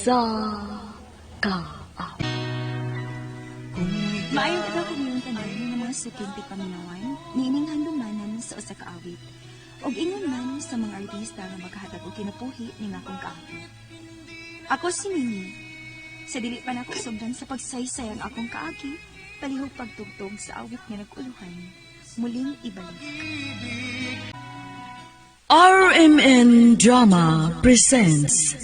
Sa Kaawit. Maayong adlaw kaniyong tanan nga mga suking tigpaminawan, niining handumanan sa usa ka awit. Og ingon man sa mga artista nga makahatag og kinabuhi ning akong kaagi. Ako si Mimi. Sa dili pa nako sugdan sa pagsaysay ang akong kaagi, palihog pagtugtog sa awit nga naguluhan. Muling ibalik. RMN Drama presents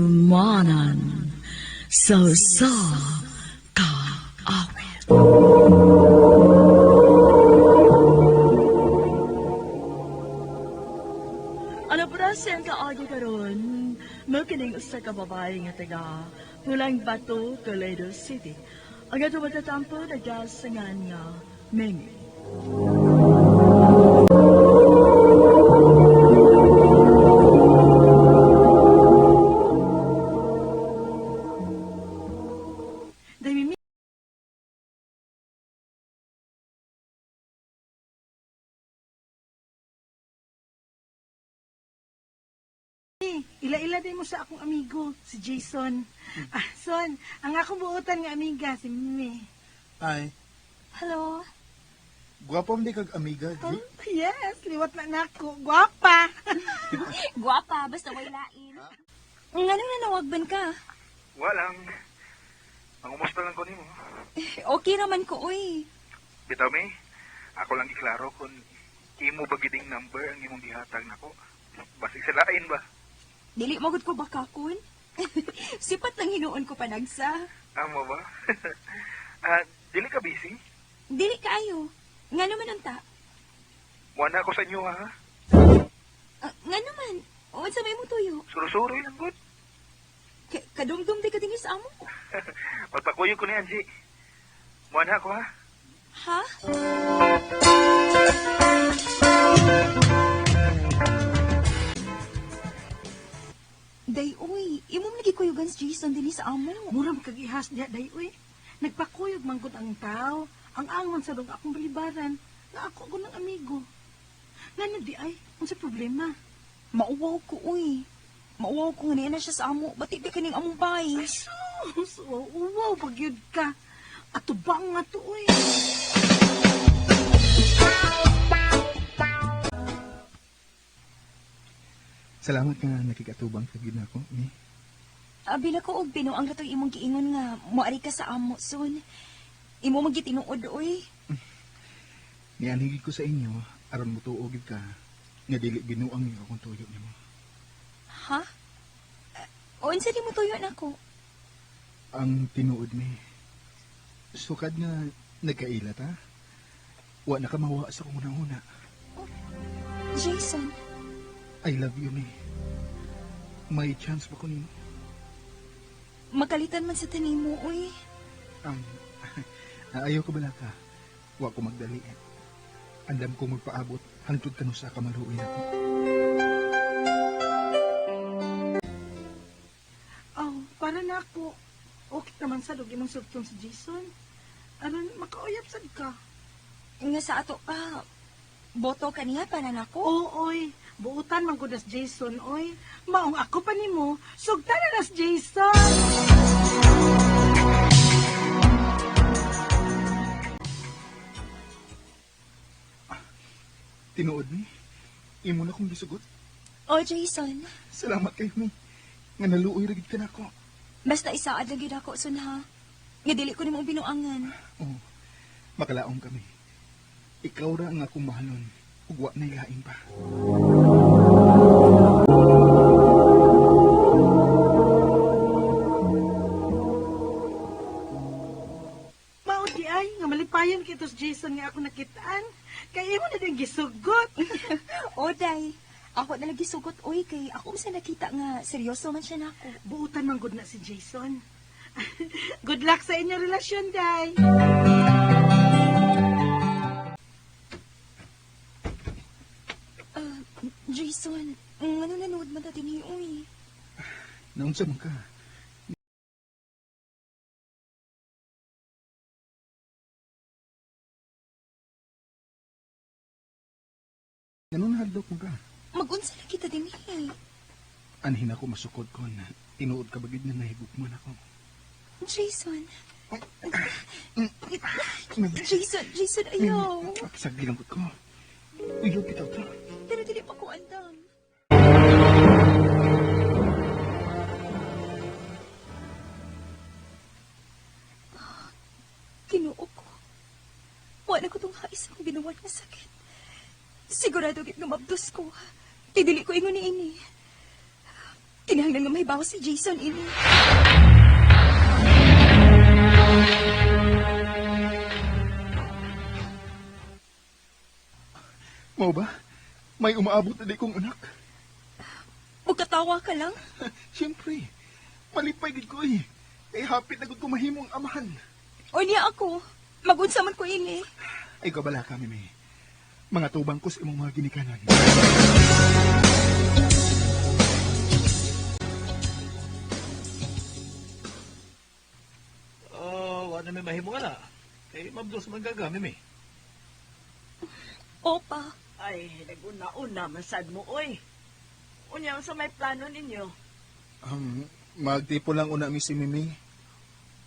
Handumanan sa Sa Kaawit. Ano po siyang kaagi karon? Mo kining usa ka babae nga taga Pulang Bato, Toledo City. Ang ato matatampo nagasangan nga Mimi. Day, Mimi. Ila-ila din mo sa akong amigo, si Jason. Ah, Son, ang akong buotan nga amiga, si Mimi. Ay, Hello. gwapo man di kag amiga, G. Oh, yes, liwat na nako. Gwapa. Guwapa, basta way lain. Nganong nanawagban ka? Walang. Mangumusta lang ko nimo. Okay raman ko, oy. Bitaw mi, ako lang giklaro kung imo ba giding number ang imong gihatag nako. Basig sa lain ba? Dili magud ko bakakon. Sipat lang hinuon ko panagsa. Amo ba? Dili ka busy? Dili kaayo. Nga naman unta. Wala ko sa inyo ha. Ah, nga naman. Unsa may imong tuyo? Surusuroy lang gud. Kadumdum di ka dinhi sa amo. Magpakuyog ko ni Angie. Wala ko ha. Ha? Day, uy, imo man lagi kuyugan si Jason dinhi sa amo. Murang kag ihas diha, day, uy. Nagpakuyog manggod ang tao. Ang angon sa dong akong balibaran. Nga ako ko ng amigo. Ngano di ay, unsa problema? Mauwaw ko, uy. Mauwaw ko nga niya na siya sa amo. Ba't di kaning among bay? Ay, sus, uwaw, pagyud ka. Atubang nga to, uy. Salamat nga nakikatubang ka gid nako, ni. Abi na ko og binuang ratoy imong giingon nga moari ka sa amo soon. Imo man gitinuod oy. Nianhigid ko sa inyo aron mutuo gid ka nga dili binuang yung akong tuyo nimo. Ha? Unsa di mo tuyo nako? Ang tinuod mi. Sukad nga nagkaila ta. Wa na ka mawa sa akong una-una. Jason, I love you, mi. May chance ba ko nimo? makalitan man sa tanimo oy. Ang ayaw ko bala ka. Wa ko magdali. Andam ko magpaabot hangtod kanu sa kamaluoy nako. Oh, para na ako. Okay naman sa dog imong sulton si Jason. Aron makauyap sad ka. Nga sa ato pa boto kaniya pa na nako. Oo, oy. Buutan man gud nas Jason, oy. Maong ako pa nimo, sugtan na nas Jason. Tinuod mi. Imo na kong gisugot. Oh Jason, Salamat kayo, mi. Nga naluoy ra gid ka nako. basta isaad lang gyud ako sun ha. Nga dili ko nimo binuangan. Oh, makalaong kami. Ikaw ra ang akong mahalon. Ug wa na'y lain pa. Mao di ay nga malipayon kay tos Jason nga ako nakitaan. Kay imo na din gisugot. O day, ako na lagi sugot oy kay ako sa nakita nga seryoso man siya nako. Buutan man gud na si Jason. Good luck sa inyong relasyon, day. Ah, Jason, ngano nanood man ta dinhi uy? Naunsa man ka? Ganun nahadlok mo ka. Magunsa na kita dinhi. Anhin ako masukod kon tinuod ka bagid nga nahigugman ako. Jason. Jason, Jason, ayaw. Sagdi lang ko. Uy, bitaw ta. Pero dili pa ko andam. Kinuo ko. Wala ko tong hais akong binuwan nga sakit. Sigurado gid nga mabdos ko. Kay dili ko ingon ni ini. Kinahanglan nga mahibaw si Jason ini. Mao ba? May umaabot na di kong anak. Magkatawa ka lang. Siyempre, malipay gid ko eh. Kay hapit na gud ko mahimong amahan. O niya ako. Magunsa man ko ini. Ay kabala kami may. Mga tubang ko sa imong mga ginikanan. Oh, wala may mahimo ka na. Kay mabdos man gagami mi. Opa. Ay, naguna-una, masad mo, oy. Unya, sa may plano ninyo. Magtipo lang una mi si Mimi.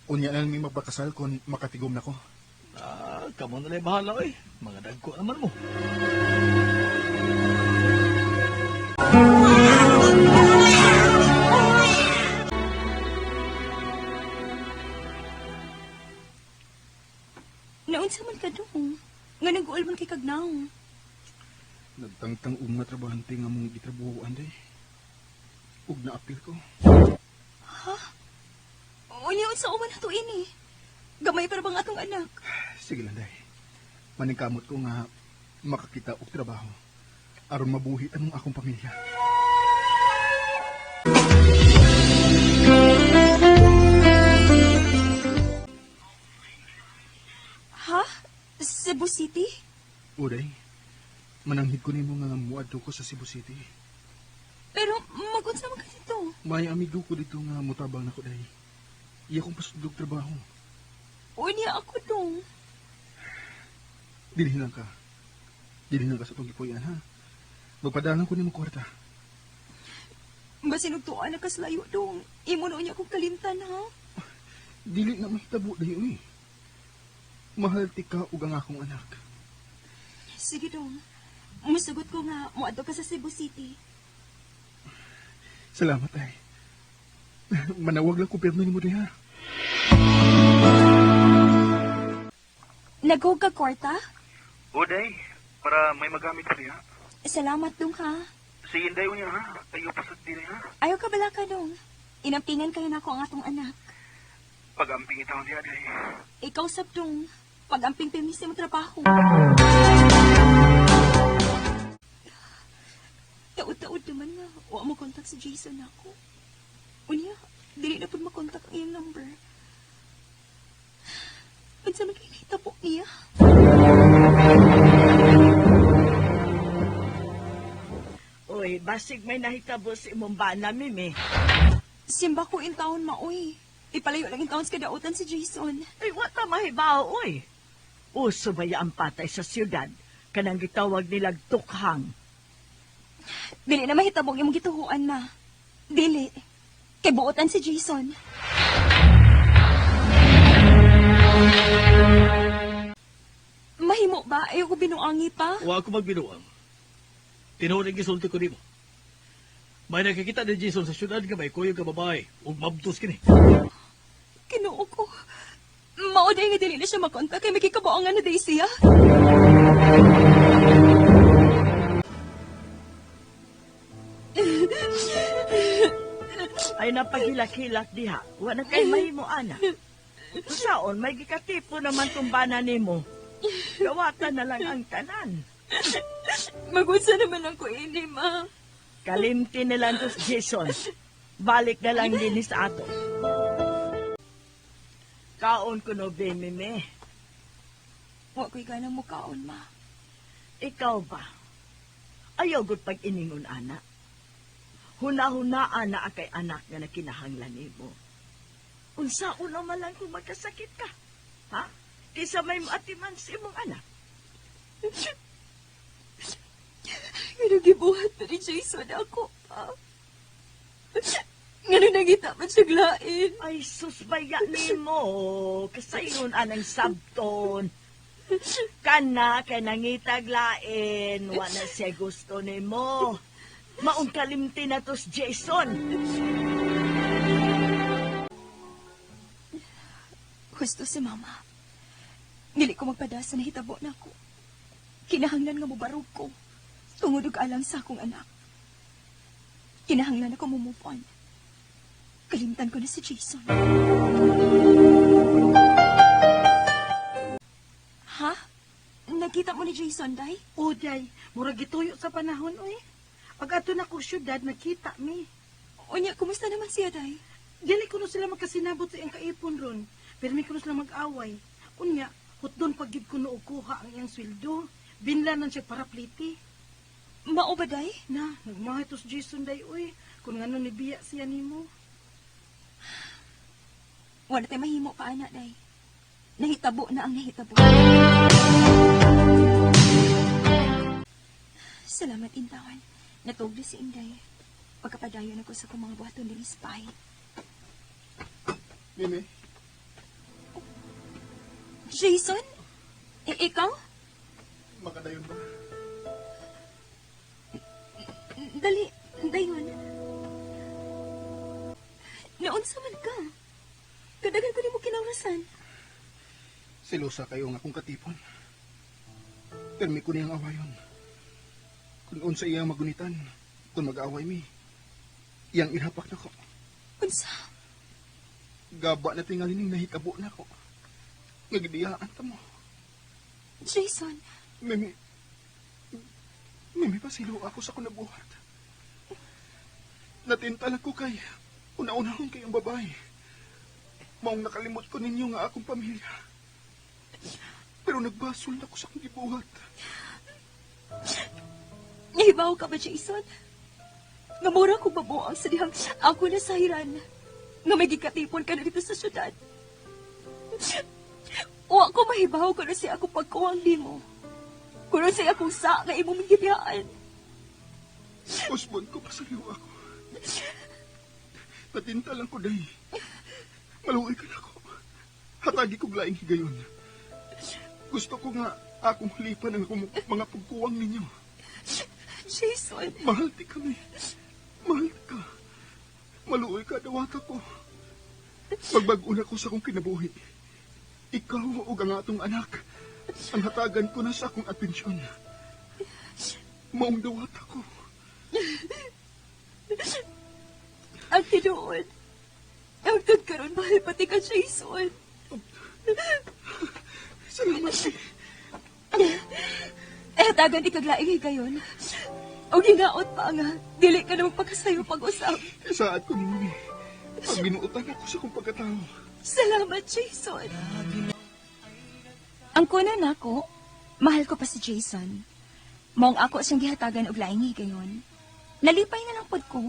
Unya na lang mi magpakasal kung makatigom na ko. Ah, kamo na lang bahala oy. Mga dagko naman mo. Naunsa man ka dong. Nga nag-uol man kay kagnaw. Nagtangtang og mga trabahante nga mong gitrabuhoan day. Ug naapil ko. Unya unsa man ato ini. Gamay para bang atong anak. Sige lang day. Maningkamot ko nga makakita og trabaho aron mabuhi anong akong pamilya. Ha? Cebu City? Uday, mananghid ko nimo nga muadto ko sa Cebu City. Pero magunsa man ka dito. May amigo ko dito nga mutabang nako day. Iya kong pasudlog trabaho. Unya ako dong. Dinhin lang ka. Dinhin lang ka sa itong gipuy-an, ha? Magpadalan ko nimo kwarta. Basin og tuwa na kaslayo dong. Imo na unya kong kalimtan ha. Dili na mahitabo dayo eh. Mahal ti ka ug ang akong anak. Sige dong. Musugot ko nga moadto ka sa Cebu City. Salamat ay. Manawag lang ko pirmi nimo diha. Naghuog ka kwarta? Uday, para may magamit ka diha. Salamat dong ha. Si Inday unya ha, ayo pasod diri ha. Ayaw ka bala ka dong. Inampingan kayo nako ang atong anak. Pag-amping itawon diha day. Ikaw sab dong. Pag-amping permis mo trabaho. Taod-taod naman nga. Wa mo kontak si Jason nako. Unya, dili na pud makontak ang iyang number. Unsa man kay nahitabo niya? Oy, basig may nahitabo sa imong bana, Mimi. Simba ko in taon maoy. Ipalayo lang in taon sa kadautan si Jason. Ay, wa ta mahibaw, oy. Uso ba ya ang patay sa siyudad? Kanang gitawag nilag tukhang. Dili na mahitabo ang imong gituhuan, ma. Dili. Kay buotan si Jason. Mahimo ba? Ayaw ko binuangi pa. Wa ako magbinuang. Tinuod ang gisulti ko nimo. May nakikita ni Jason sa syudad nga may kuyog nga babae ug mabdos kini. Kinuo ko. Mao day nga dili na siya makontak kay makikabuangan na day siya. Ay, napagilak-hilak diha. Wa na kay mahimo, ana. Saon, may gikatipo naman tong bana nimo. Gawatan na lang ang tanan. Magunsa naman ang ko ini, ma. Kalimti na lang to si Jason. Balik na lang din sa ato. Kaon ko no, be, Mimi. Wa ko'y ganang mukaon, ma. Ikaw ba? Ayaw gud pag iningon, ana. Huna-hunaan na akay anak nga nakinahanglan nimo. Unsa una man lang kung magkasakit ka? Ha? Kisa may maatiman sa imong anak. Pero gibuhat na ni Jason ako pa. Nangita man siya lain. Ay, susbaya nimo. Kasayon anang sabton. Kana kay nangitag lain, wala siya gusto nimo. Maong kalimti na to si Jason. Gusto si mama. Dili ko magpada sa nahitabo na ako. Kinahanglan nga mobarog ko. Tungod og alang sa akong anak. Kinahanglan ako mo move on. Kalimtan ko na si Jason. Ha? Nakita mo ni Jason, Day? O day, murag gituyo sa panahon oy. Pag ato na ko syudad nakita mi. Unya, kumusta naman siya, Day? Dili kuno sila magkasinabot sa iyang kaipon ron. Pero may kuno sila mag-away. Unya, hutdon pag gid kuno og kuha ang iyang sweldo. Binlanan siya para pliti. Mao ba, Day? Na, nagmahay to si Jason day oy. Kung ngano ni biya siya nimo. Wala tayo mahimo pa, anak, Day. Nahitabo na ang nahitabo. Salamat, Intawan. Natugli si Inday. Pagkapadayon ako sa akong mga buhaton diri sa bahay. Mimi, Jason? Ikaw? makadayon ba? Dali, dayon. Naunsa man ka? Kadagan ko nimo kinawrasan. Silosa kayo nga akong katipon. Permi ko niyang awayon. Kung unsa iyang magunitan, kung mag-away mi, iyang ihapak na ko. Unsa? Gaba na tingali ning nahitabo na ko. Nagdiyaan ta mo. Jason, Mimi, Mimi, pasilo ako sa kunabuhat. Natintal ako kay una-unahon kayong babae. Maong nakalimot ko ninyo nga akong pamilya. Pero nagbasol na ko sa akong gibuhat. nahibaw ka ba, Jason? Ngamura ko babuang sa dihang ako na sahiran. Nga may gikatipon ka na dito sa syudad. Wa ko mahibaw kuno siya ako pagkuwang nimo. Kuno siya akong sa nga imong gibiyaan. Usbon ko, pasaliw ako. Natintal lang ko, day. Maluoy ka na ako. Hatagi kog laing higayon. Gusto ko nga akong halipan ang akong mga pagkuwang ninyo. Jason, Mahal ti kami. Mahal ti ka. Maluoy ka, dawata ko. Magbag-o na ko sa akong kinabuhi. Ikaw ug ang atong anak. Ang hatagan ko na sa akong atensyon. Maong dawata ko. ang tinuod. Ang tud karon mahal pati ka, Jason. Salamat. eh. Eh, hatagan di kaglaing higayon. O ginaot pa nga, dili ka na magpakasayo pag-usap. Isaad ko ninyo eh. Pag binuotan ako sa akong pagkatao. Salamat, Jason. Ang kuna nako, mahal ko pa si Jason. Maong ako siyang gihatagan og laing higayon. Nalipay na lang pod ko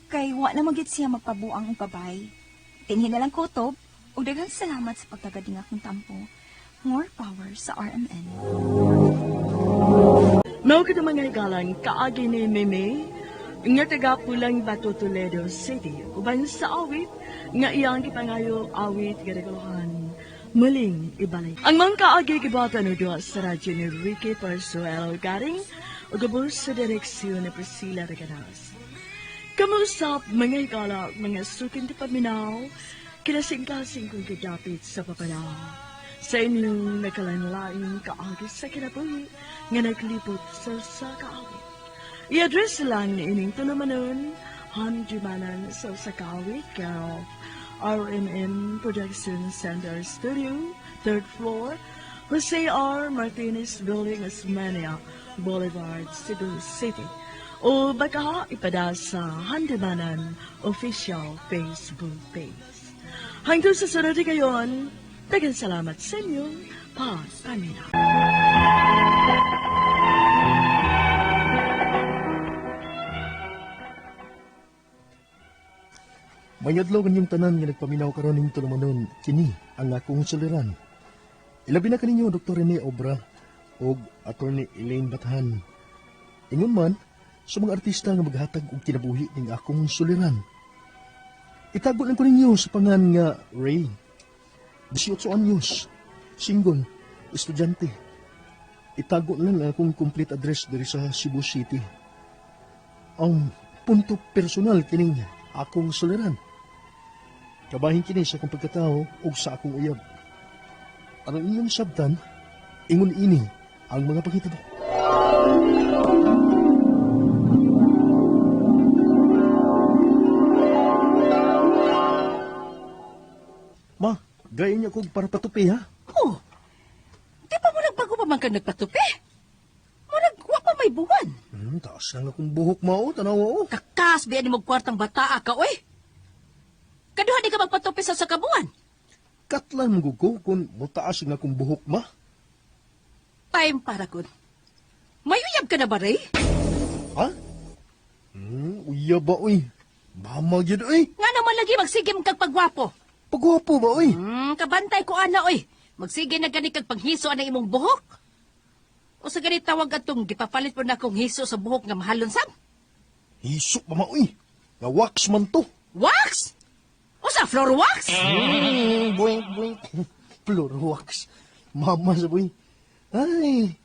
kay wa na magyud siya magpabuang og babay. Tinhi na lang kutob ug daghang salamat sa pagtagad ning akong tampo. More power sa RMN. Mao kita mga igalang kaagi ni Mimi nga taga Pulang Bato, Toledo City uban sa awit nga iyang gipangayo awit nga regalohan muling ibalik. Ang mga kaagi gibata no duha sa radyo ni Ricky Parsuelo Garing ug gabos sa direksyon ni Priscilla Reganas. Kamusap mga higala, mga sukin ti paminaw, kinasing-kasing kong kagapit sa papanaw. Sa inyong nakalanlaing kaagi sa kinabuhi nga naglibot sa sakaawit. I-address lang ni ining tulumanon, Hanjumanan sa Sakawit, care of RMN Production Center Studio, third floor, Jose R. Martinez Building, Osmania Boulevard, Cebu City. O baka ipada sa Handimanan official Facebook page. Hanggang sa sunod gayon, daghang salamat sa inyong pagpaminaw. Mayadlaw kanyang tanan nga nagpaminaw karon ning tulumanon kini ang akong suliran. Ilabi na kaninyo Dr. Rene Obra ug Attorney Elaine Bathan. Ingon man sa mga artista nga maghatag og kinabuhi ning akong suliran. Itago lang ko ninyo sa pangan nga Ray. 18 anyos, single, estudyante. Itago lang ang akong complete address diri sa Cebu City. Ang punto personal kining akong suliran. Kabahin kini sa akong pagkatao ug sa akong uyab. Aron inyong sabtan, ingon ini ang mga panghitabo. Ma, gaya niya kog para patupi ha. Oh, di pa mo nagbago pa man ka nagpatupi? Murag, wa pa may buwan. Taas lang akong buhok mao, tanawa oh. Kakas, biyan mo kwartang bataa ka, oy. Kaduha di ka magpatupi sa sakabuan. Katlan mo ko kung mutaas ang akong buhok ma. Time para kun. May uyab ka na ba, Ray? Ha? Uyab ba oy? Mama gyud oy. Nga naman lagi magsigim kag pagwapo. Pagwapo ba oy? Kabantay ko ana, oy. Magsige na gani kag panghiso ana imong buhok. O sa gani tawag atong gipapalit mo na akong hiso sa buhok nga mahalon sam? Hiso pa ma oy. Nga wax man to. Wax? O sa floor wax? Boink boink. Floor wax. Mama sa boy. Ay.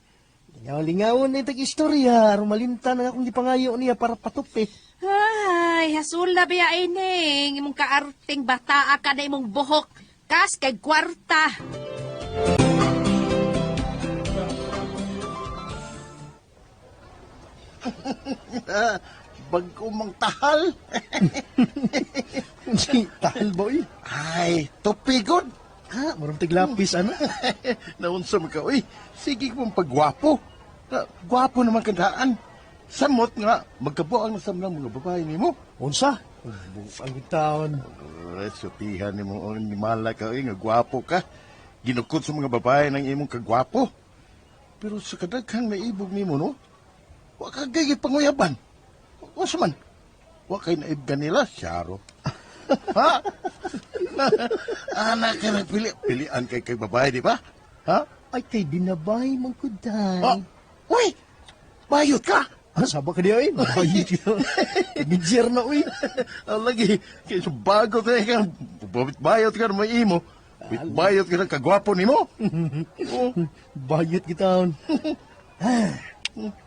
Lingaw-lingawon na itag istorya. Aron malimtan ang akong gipangayo niya para patupi. Ay, hasula biya ining imong kaarting bataa ka na imong buhok. Kas kay kwarta. Bago mang tahal. Si tahal ba oy? Ay, tupigod. Ha, marang tiglapis ana. Naunsa man ka, uy. Sige mong pagwapo. Gwapo naman kandaan. Samot nga, magkabuang na samlang mga babae nimo. Unsa? Ang taon. Sutihan nimo ang nimala ka, uy, nga gwapo ka. Ginukot sa mga babae ng imong kagwapo. Pero sa kadaghang naibog nimo, no? Wa ka gay panguyaban. Unsa man? Wa kay naibgan nila, syaro. Ha? Anak ka nagpili. Pilian kay kay babae, di ba? Ha? Ay, kay dinabay mong kuday. Ah, uy! Bayot ka! Ah, saba ka diya eh. Bayot ka. Midyer na uy. Ah, lagi, kay sa bago tayo ka, bayot ka na may imo. Bayot ka na kagwapo nimo. Oh, Bayot kita. Ah,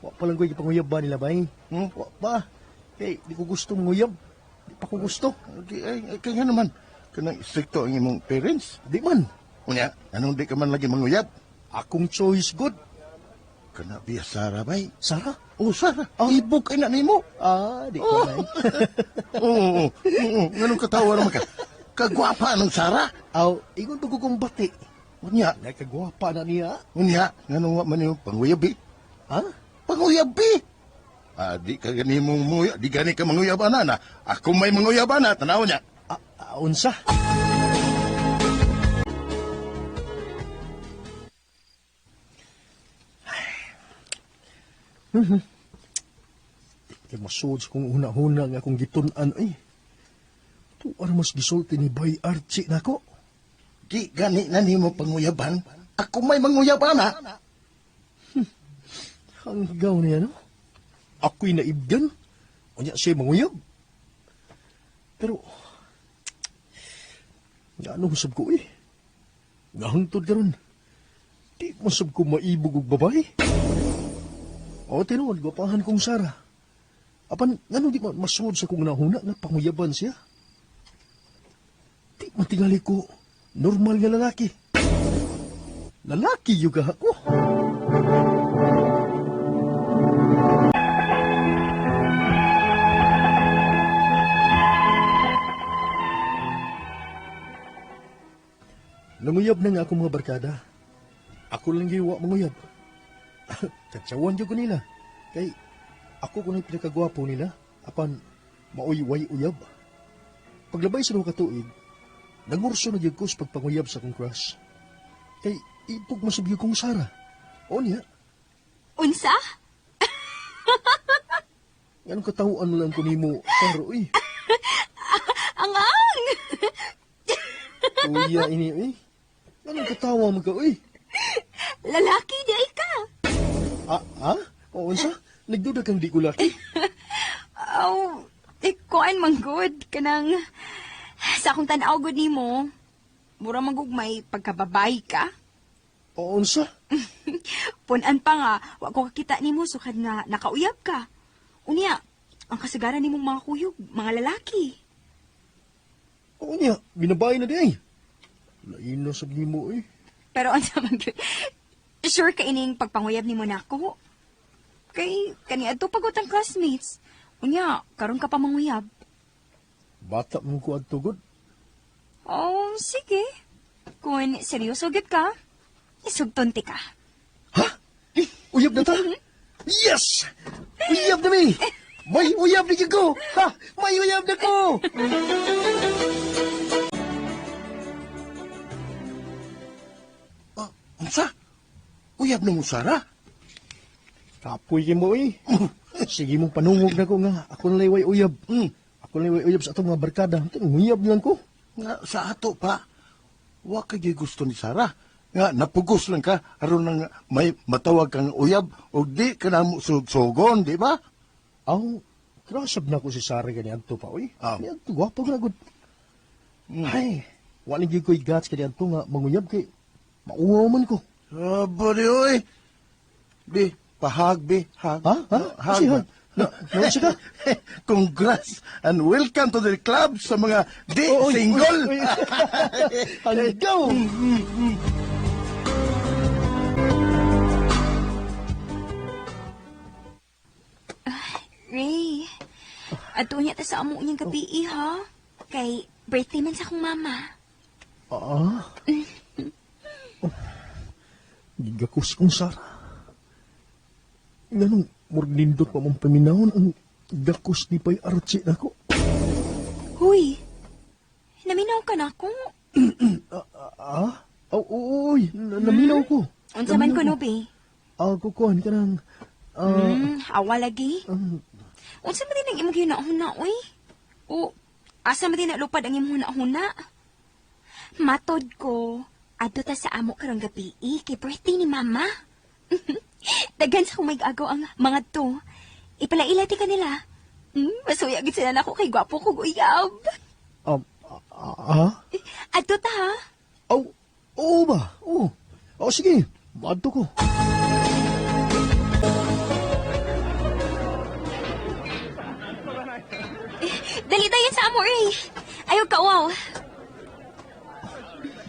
wa pa lang ko'y ipanguyab ba nila bay? Hmm? Wa pa. Kay, di ko gusto manguyab. Di pa ko gusto. Di, ay, ay, kaya naman, kanang stricto ang imong parents. Di man. Unya, anong di ka man lagi manguyab? Akong choice good. Kana biya Sara bay. Sara? Oh, Sara, ibog kay na nimo. Ah, di ko na. Oo, oo, oo, nganong katawa naman ka? Kagwapa ng Sara. Aw, ingon pa ko kong bati. Unya, Nakagwapa na niya. unya, nganong wa man nimo panguyabi? Ha? Panguyabi! Ah, di ka gani mong muya, di gani ka manguyab ana na. Ako may manguyab ana, tanaw niya. Ah, ah, unsa? Kay masuod sa kong una-una nga akong gitun-an ay. Tuar mas gisulti ni Bay Archie nako. Di gani na nimo panguyaban. Ako may manguyab ana. Hanggaw niya, no? Ako'y naibgan. Unya siya manguyab. Pero, nga ano sab ko eh. Nga hangtod karon. Di masab ko maibog og babae. O, tinuod, gwapahan kong Sara. Apan, ngano di man masuod sa kong nahuna nga panguyaban siya? Di matingali ko, normal nga lalaki. Lalaki juga ako. Nanguyab na nga akong mga barkada. Ako lang giwa manguyab. Katsawan jud ko nila. Kay ako kunay pinakagwapo nila apan maoy way uyab. Paglabay sa duha ka tuig, nangurso na gyud ko sa pagpanguyab sa akong crush. Kay ipog masab gyud kong Sara. O niya, Unsa? nganong katawhan mo lang ko nimo, Sara uy. Ang ang! Uya ini uy. Nganong katawa mo ka uy? Lalaki di ay ka. Ah, ah? O unsa? Nagduda kang di ko laki. Aw, ikuan man good kanang Sa akong tan-aw gud nimo, mura magugmay pagkababay ka. O, unsa? Punan pa nga, wa ko kakita nimo sukad nga nakauyab ka. Unya, ang kasagaran nimong mga kuyog, mga lalaki. Oo niya, binabay na di ay. Lain na sab nimo eh. Pero unsa man gyud, sure ka ining pagpanguyab nimo nako. Kay kaniadto pagod ang classmates. Unya, karon ka pa manguyab. Bata mo ko adto gud. Oh, sige. Kung seryoso gyud ka, isugton ti ka. Ha? Uyab na ta? Yes! Uyab na mi! May uyab na gyud ko! Ha! May uyab na ko! Unsa? Uyab na mo, Sara? Kapoy kay mo eh. Sige mong panungog na ko nga. Ako na way uyab. Ako na way uyab sa atong mga barkada. Ito, uyab lang ko. Nga sa ato pa, wa ka gyud gusto ni Sara. Nga napugos lang ka aron nang may matawag kang uyab og di ka na mo sugsogon, di ba? Aw, krasab na ko si Sara kani adto pa oy. Aw. Ni adto gwapo na gud. Ay, wala gyud ko'y guts kani adto nga manguyab kay mauwaw man ko. Aba di oy. Bi, pahag bi, hag. Ha? Ha? Hag. Kasi hag. Na, na, ka? Congrats and welcome to the club sa mga di Oy, single. oy, oy. Hanggaw. Ray, ato niya ta sa amo niyang gabi eh, ha? Kay birthday man sa akong mama. Ah. Oh. Gigakos kong Sara. Nganong murag nindot pa mong paminahon ang gakos ni Pay Archie nako. Huy, naminaw ka na ako. Ah? Oh, oy, naminaw ko. Unsa man Naminaw ko no, be? Ah, kukuhan ka ng... Ah, Awa lagi. Unsa man din ang imong hinahuna, oy? O, asa man din nalupad ang imong hunahuna? Matod ko, adto ta sa amo karong gabi, eh, kay birthday ni mama. Daghan sa kung may agaw ang mga to. Ipalaila ti kanila. Masuya gid sila nako kay gwapo kog uyab. um, ah, ah? Adto ta ha. Aw, oo ba? Oo. Oh, sige, maadto ko. Dali dayon sa amo, Ray. Ayaw ka, wow.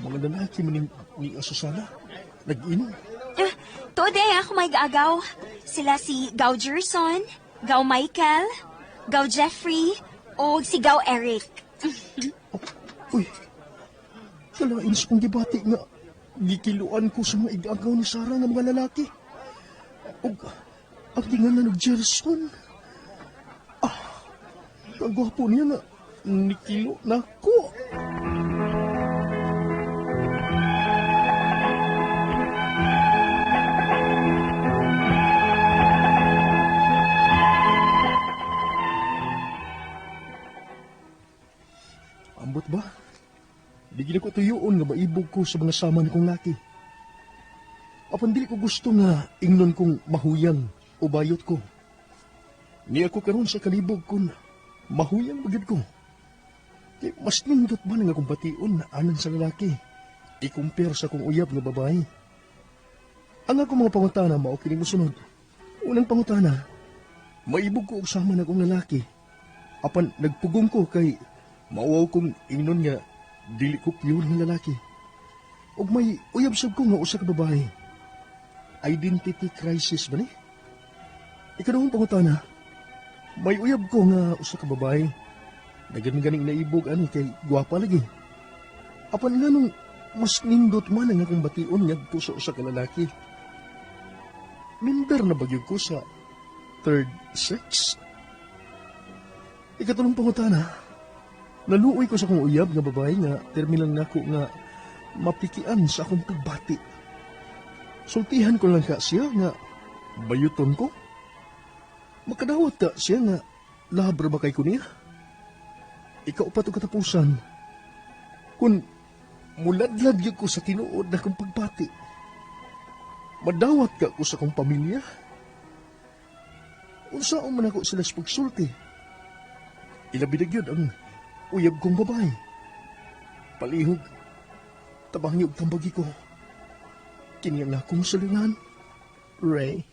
Mga lalaki man ni Asusana. Nag-inom. Eh, tuod eh, ako may gaagaw. Sila si Gao Gerson, Gao Michael, Gao Jeffrey, o si Gao Eric. Uy, kalain sa kong gibati nga gikiluan ko sa mga igagaw ni Sarah nga mga lalaki. Ug ang tingalan og Gerson. Ah, ang gwapo niya nga nikilo na ko. Ambot ba? Di gid ko tuyoon nga maibog ko sa mga sama ni kong laki. Apan dili ko gusto nga ingnon kong mahuyang o bayot ko. Ni ako karon sa kalibog kun mahuyang bagid ko. Di, mas nindot ba nga akong bation na anan sa lalaki i-compare sa akong uyab nga babae. Ang akong mga pangutana mao kini mosunod. Unang pangutana, maibog ko og sama na akong lalaki. Apan nagpugong ko kay mauwaw kong ingnon nga dili ko pure nga lalaki. Og may uyab sab ko nga usa ka babae. Identity crisis ba ni? Ikaduhang pangutana, may uyab ko nga usa ka babae. Dagan ganing naibog ani kay gwapa lagi. Apan nganong mas nindot man ang akong bation ngadto sa usa ka lalaki. Minder na ba gyud ko sa third sex? Ikatulong pangutana, naluoy ko sa akong uyab nga babae nga termi lang nako nga mapikian sa akong pagbati. Sultihan ko lang ka siya nga bayuton ko. Makadawat ka siya nga labra ba kay ko niya? Ikaw pa to katapusan. Kung muladlad gyud ko sa tinuod na akong pagbati, madawat ka ko sa akong pamilya. Unsa man ako sila sa pagsulti? Ilabi na gyud ang uyab kong babae. Palihog, tabangi og tambagi ko. Kini ang akong suliran, Ray.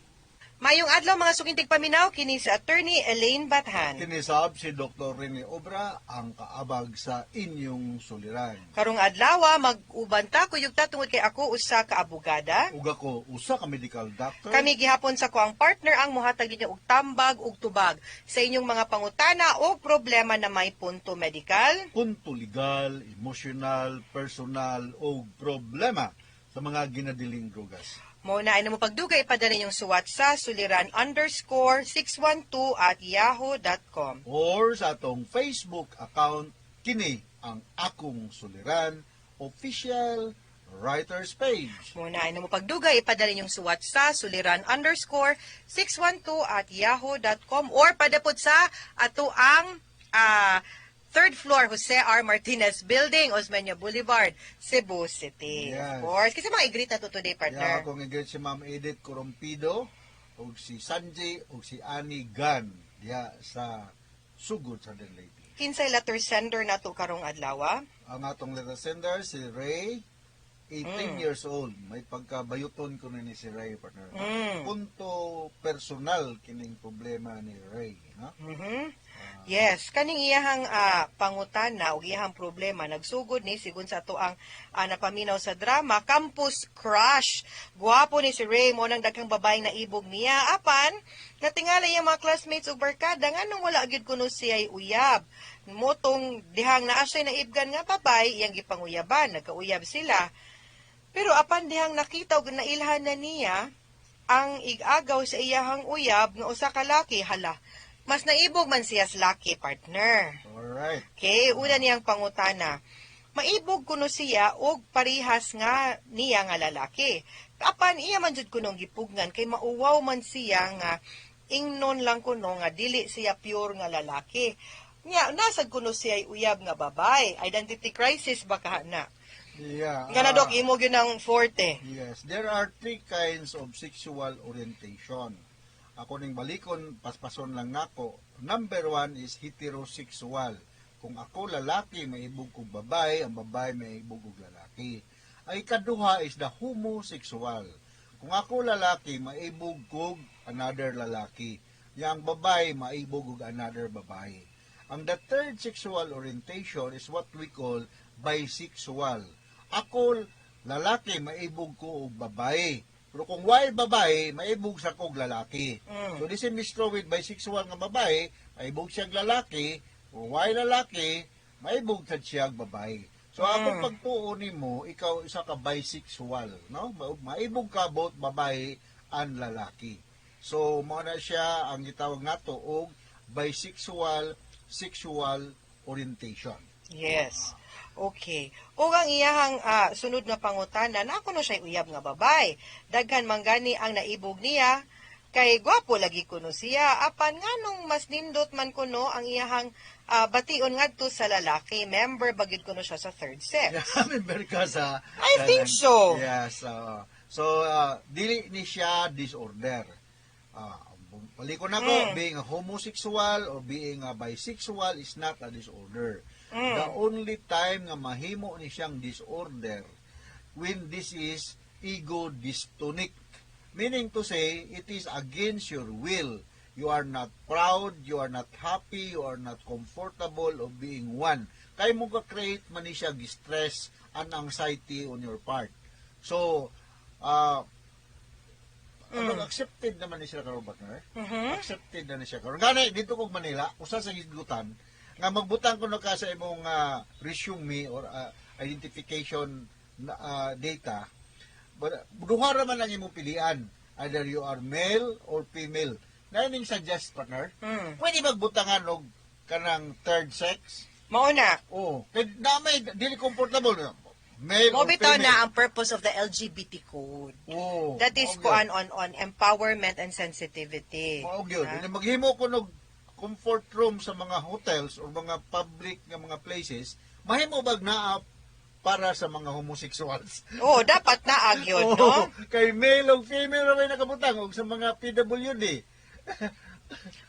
Mayong adlaw, mga suking tigpaminaw, kini si Attorney Elaine Bathan. Kinisab si Dr. Rene Obra ang kaabag sa inyong suliran. Karong adlaw, mag-uban ta kuyog ta tungod kay ako usa ka abogada. Ug ako usa ka medical doctor. Kami gihapon sa kuang partner ang mohatag ninyo og tambag ug tubag sa inyong mga pangutana o problema na may punto medikal, punto legal, emotional, personal o problema sa mga ginadiling drogas. Mo na ay namo pagdugay, ipadala inyong suwat sa suliran_612@yahoo.com. Or sa atong Facebook account, kini ang Akong Suliran Official Writers Page. Muna ay namo pagdugay, ipadala inyong suwat sa suliran_612@yahoo.com or padapot sa ato ang third floor, Jose R. Martinez Building, Osmeña Boulevard, Cebu City. Yes. Of course. Kasi mga i-greet na to today, partner. Yeah, akong i-greet si Ma'am Edith Corompido ug si Sanjay ug si Annie Gan diha sa Sugod sa Leyte. Kinsay letter sender na to karong adlaw? Ang atong letter sender si Ray, 18 years old. May pagkabayuton ko ni si Ray, partner. Punto personal kining problema ni Ray, no? Mhm. Yes, kaning iyahang pangutana ug iyahang problema nagsugod ni sigon sa ato ang napaminaw sa drama Campus Crush. Guwapo ni si Ray, mo nang daghang babaeng naibog niya, apan natingala iyang mga classmates ug barkada nganong wala gyud kuno siya uyab. Motong dihang naa siya naibgan nga babae, iyang gipanguyaban, nagkauyab sila. Pero apan dihang nakita ug nailhan na niya ang igagaw sa iyahang uyab nga usa ka laki, hala. Mas naibog man siya sa laki, partner. Alright. Okay, una niyang pangutana. Maibog kuno siya og parihas nga niya nga lalaki. Apan iya man jud kunong gipugnan kay mauwaw man siya nga ingnon lang kuno nga dili siya pure nga lalaki. Nya nasad kuno siya uyab nga babae. Identity crisis ba kaha na? Yeah. Nga na, Dok, imo gyud ang forte. Yes, there are three kinds of sexual orientation. Ako ning balikon, paspason lang nako. Number one is heterosexual. Kung ako lalaki, maibog kog babae, ang babae maibog og lalaki. Ay kaduha is the homosexual. Kung ako lalaki, maibog kog another lalaki. Yang babae, maibog og another babae. Ang the third sexual orientation is what we call bisexual. Ako lalaki, maibog ko og babae. Pero kung why babae, maibog sa kog lalaki. So this is mistro with bisexual nga babae, maibog siya og lalaki, kung why lalaki, maibog sad siya og babae. So ako pagtuo nimo, ikaw isa ka bisexual, no? Maibog ka both babae and lalaki. So mao na siya ang gitawag nato og bisexual sexual orientation. Yes. Okay. Ug ang iyahang sunod nga pangutana, na kuno siya uyab nga babay. Daghan man gani ang naibog niya kay gwapo lagi kuno siya, apan nganong mas nindot man kuno ang iyahang bation ngadto sa lalaki? Member ba gyud kuno siya sa third sex? Yeah, member ka sa I think so. Yes. So, dili ni siya disorder. Balik ko na ko, being a homosexual or being a bisexual is not a disorder. The only time nga mahimo ni siyang disorder when this is ego dystonic. Meaning to say, it is against your will. You are not proud, you are not happy, you are not comfortable of being one. Kay mo ka-create man ni siya stress and anxiety on your part. So, accepted naman ni siya karon, partner. Accepted na ni siya karon. Gani dito kog Manila, usa sa hisgutan nga magbutang kuno ka sa imong resume or identification na, data. But duha ra man ang imong pilian. Either you are male or female. Naining suggest, partner. Pwede magbutangan og kanang third sex? Mao na. Oh, kay na may dili comfortable male Mo or bitaw female. na ang purpose of the LGBT code. Oh, That is mao gyud. kuan on empowerment and sensitivity. Mao gyud. Ha? Hindi maghimo ko og comfort room sa mga hotels or mga public nga mga places, mahimo bag naa para sa mga homosexuals? Oo, dapat naa gyud, no? Oo, kay male ug female ra may nakabutang og sa mga PWD.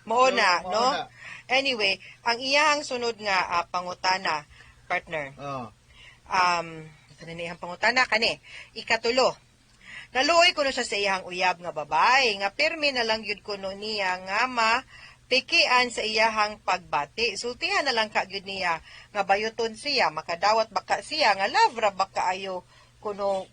Mao na, Mao no? na. Anyway, ang iyahang sunod nga pangutana, partner. Oh. Ano na iyang pangutana kani? Ikatulo. Naluoy kuno siya sa iyang uyab nga babae nga pirmi na lang gyud kuno niya nga ma pikian sa iyahang pagbati. Sultihan na lang ka gyud niya nga bayuton siya, makadawat baka siya nga love ra baka ayo kuno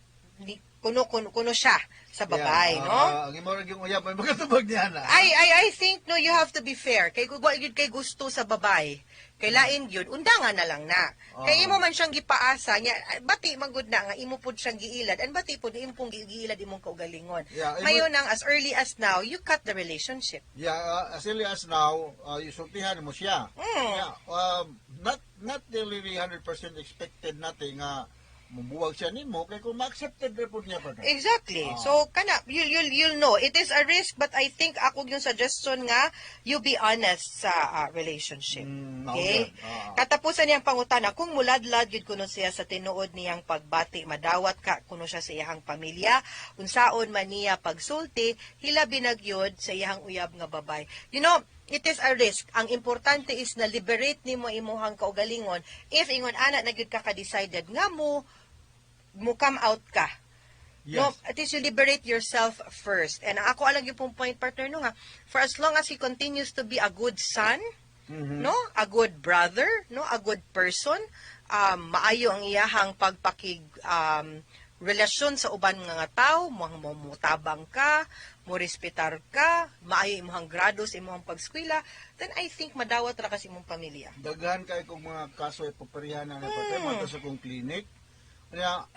kuno kuno, kuno siya sa babae, Yeah, no? Ang imo ra gyung uyab may makatubag niya na. I think, no, you have to be fair. Kay wa gyud kay gusto sa babae. Kay lain gyud, undangan na lang na. Kay imo man siyang gipaasa niya, bati man gud na nga imo pud siyang giilad. And bati pud imo pong giilad imong kaugalingon. Yeah, Mayo nang as early as now, you cut the relationship. Yeah, as early as now, isultihan mo siya. Yeah, not really 100% expected natin nga mubuwag siya nimo kay kung ma-accepted ra pud niya pa na. Exactly. So kana you'll know it is a risk, but I think ako yung suggestion nga you be honest sa relationship. Okay? Mao gyud. Katapusan niyang pangutana kung muladlad gyud kuno siya sa tinuod niyang pagbati, madawat ka kuno siya sa iyang pamilya, unsaon man niya pagsulti, hilabi na gyud sa iyang uyab nga babay. It is a risk. Ang importante is na liberate nimo imuhang kaugalingon if ingon ana na gyud ka ka-decided nga mo mo come out ka. Yes. No, at least you liberate yourself first. And ako alang yung pong point, partner, no nga, for as long as he continues to be a good son, no, a good brother, no, a good person, maayo ang iyahang pagpakig relasyon sa uban nga nga tao, mo mo ka, mo respetar ka, maayo imong grado sa imong pagskwela, then I think madawat ra kasi imong pamilya. Daghan kay kong mga kaso ipaparihan na mm. Mga sa kong clinic. Kaya,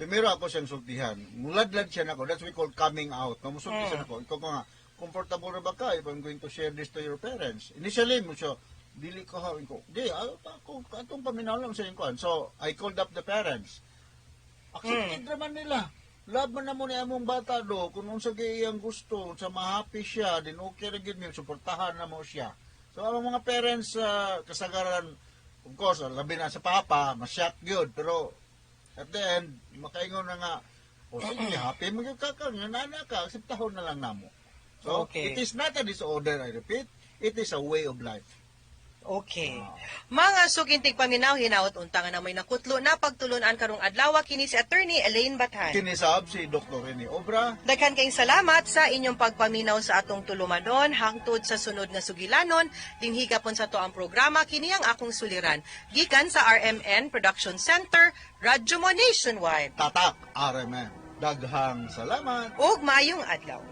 primero ako siyang sultihan. Muladlad siya nako. That's we call coming out. Mamusulti siya nako. Ikaw ko nga, "Comfortable na ba ka if I'm going to share this to your parents?" Initially, mo siya, "Dili ko ha." Ko, "Di, ako, atong paminaw lang sa inyo." So, I called up the parents. Accepted naman nila. Love man na mo ni among bata do. Kung unsa kay iyang gusto, sa ma-happy siya, din okay ra gyud mi, suportahan na mo siya. So ang mga parents kasagaran, of course, labi na sa papa, ma-shock gyud, pero at the end, makaingon na nga, "O sige, happy mo gyud ka ka, nga nana ka, akseptahon na lang namo." So, it is not a disorder, I repeat, it is a way of life. Okay. Mga suking tigpaminaw, hinaot unta nga na may nakutlo na pagtulunan karong adlaw, kini si Attorney Elaine Bathan. Kinisab si Dr. Rene Obra. Daghan kayong salamat sa inyong pagpaminaw sa atong tulumanon hangtod sa sunod nga sugilanon dinhi gapon sa ato ang programa, kini ang akong suliran, gikan sa RMN Production Center, Radyo Mo Nationwide. Tatak RMN. Daghang salamat. Ug maayong adlaw.